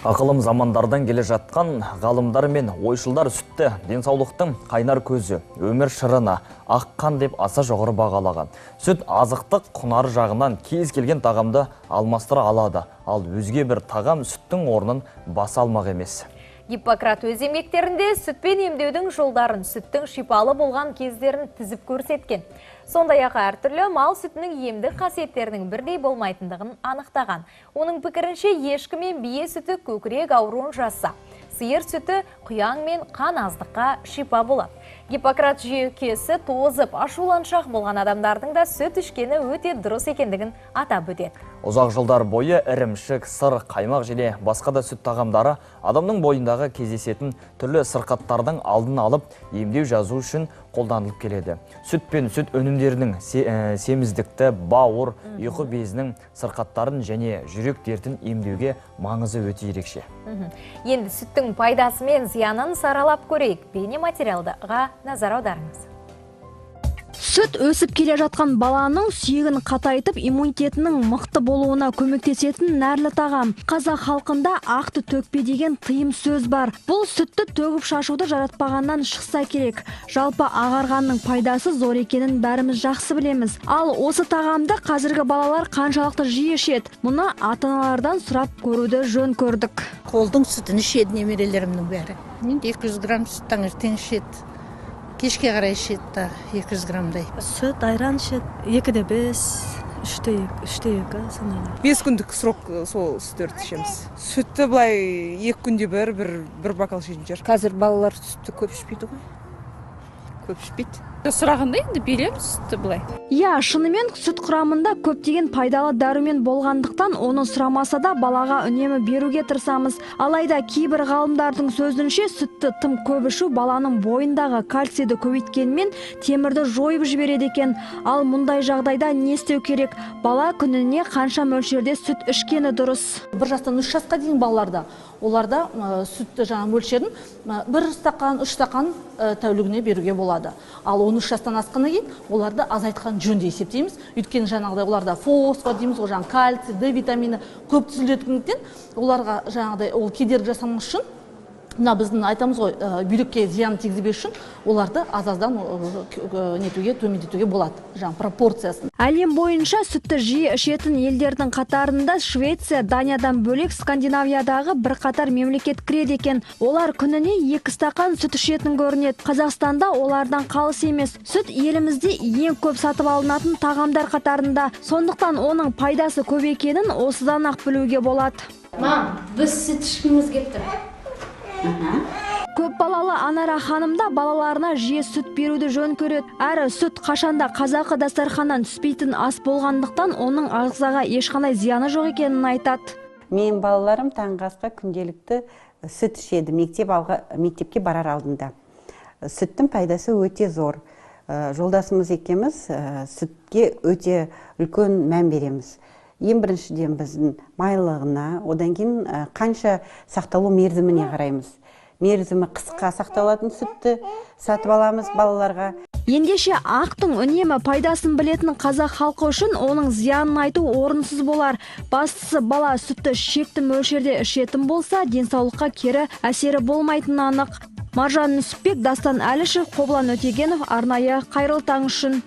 Ықылым замандардан келе жатқан ғалымдар мен ойшылдар сүтті денсаулықтың қайнар көзі, өмір шырыны, ақ қан деп аса жоғары бағалаған. Сүт азықтық құнары жағынан кез келген тағамды алмастыра алады, ал өзге бір тағам сүттің орнын баса алмақ емес. Гиппократ өз еңбектерінде сүтпен емдеудің жолдарын, сүттің шипалы болған кездерін тізіп көрсеткен. Сондай-ақ әртүрлі мал сүтінің емдік қасиеттерінің бірдей болмайтындығын анықтаған. Оның пікірінше, ешкі мен бие сүті көкірек ауруын жазса, сиыр сүті құяң мен қан аздыққа шипа болады. Гиппократ жүйкесі тозып, ашуланшақ болған адамдардың да сүт ішкені өте дұрыс екендігін атап өтеді. Ұзақ жылдар бойы ірімшік, сыр, қаймақ және басқа да сүт тағамдары адамның бойындағы кездесетін түрлі сырқаттардың алдын алып, емдеу жазу үшін қолданылып келеді. Сүт пен сүт өнімдерінің семіздікті, бауыр, ұйқы безінің сырқаттарын және жүрек дертін емдеуге маңызы өте ерекше. Енді сүттің пайдасы мен зиянын саралап көрейік. Бейне материалға назар аударыңыз. Сүт өсіп келе жатқан баланың сүйегін қатайтып, иммунитетінің мықты болуына көмектесетін нәрлі тағам. Қазақ халқында ақты төкпе деген тыйым сөз бар. Бұл сүтті төгіп шашуды жаратпағаннан шықса керек. Жалпы ағарғанның пайдасы зор екенін бәріміз жақсы білеміз. Ал осы тағамды қазіргі балалар қаншалықты жиі ішеді? Мұны ата-аналардан сұрап көруді жөн көрдік. Қолдың сүтін ішеді немерелерімнің бәрі. Енді 200 грамм сүт таңертең ішеді. Кешке қарай ішеді да 200 граммдай. Сүт, айран ішеді, 2-де 5, 3-те 2, сондай. 5 күндік срок сол сүттерді ішеміз. Сүтті былай 2 күнде бір бокал ішетін шығар. Қазір балалар сүтті көп ішпейді ғой. Көп ішпейді. Сұрағанда енді береміз сүтті былай. Иә, шынымен сүт құрамында көптеген пайдалы дәрумен болғандықтан оны сұрамаса да балаға үнемі беруге тырысамыз. Алайда кейбір ғалымдардың сөзінше, сүтті тым көп ішу баланың бойындағы кальцийді көбейткенмен темірді жойып жібереді екен. Ал мұндай жағдайда не істеу керек? Бала күніне қанша мөлшерде сүт ішкені дұрыс? 1 жастан 3 жасқа дейін балаларда, оларда сүтті жаңа мөлшерін 1 стақан, 3 стақан тәулігіне беруге болады. Ал 13 жастан асқаннан кейін оларды азайтқан жөн деп есептейміз. Өйткені жаңағыдай оларда фосфор дейміз ғой, жаңағы кальций, Д витамині көп түзілетіндіктен оларға жаңағыдай ол кедергі жасамас үшін, мына біздің айтамыз ғой, бүйрекке зиян тигізбес үшін оларды аз-аздан нетуге, төмендетуге болады, жаңа пропорциясын. Әлем бойынша сүтті жиі ішетін елдердің қатарында Швеция, Даниядан бөлек Скандинавиядағы бірқатар мемлекет кіреді екен. Олар күніне 2 стақан сүт ішетін көрінеді. Қазақстанда олардан қалыс емес. Сүт елімізде ең көп сатып алынатын тағамдар қатарында. Сондықтан оның пайдасы көп екенін осыдан ақ білуге болады. Мам, біз сүт ішкіміз келіп тұр. Көп балалы Анара ханым да балаларына жиі сүт беруді жөн көреді. Әрі сүт қашанда қазақы дастарханнан түспейтін ас болғандықтан оның ағзаға ешқандай зияны жоқ екенін айтады. Менің балаларым таңғы асқа күнделікті сүт ішеді, мектепке барар алдында. Сүттің пайдасы өте зор. Жолдасымыз екеуміз сүтке өте үлкен мән береміз. Ең біріншіден біздің майлығына, одан кейін қанша сақталу мерзіміне қараймыз. Мерзімі қысқа сақталатын сүтті сатып аламыз балаларға. Ендеше ақтың үнемі пайдасын білетін қазақ халқы үшін оның зиянын айту орынсыз болар. Бастысы бала сүтті шекті мөлшерде ішетін болса, денсаулыққа кері әсері болмайтыны анық. Маржан Нүсіпбек, Дастан Әлішев, Қоблан Өтегенов, арнайы Қайырлы таң үшін.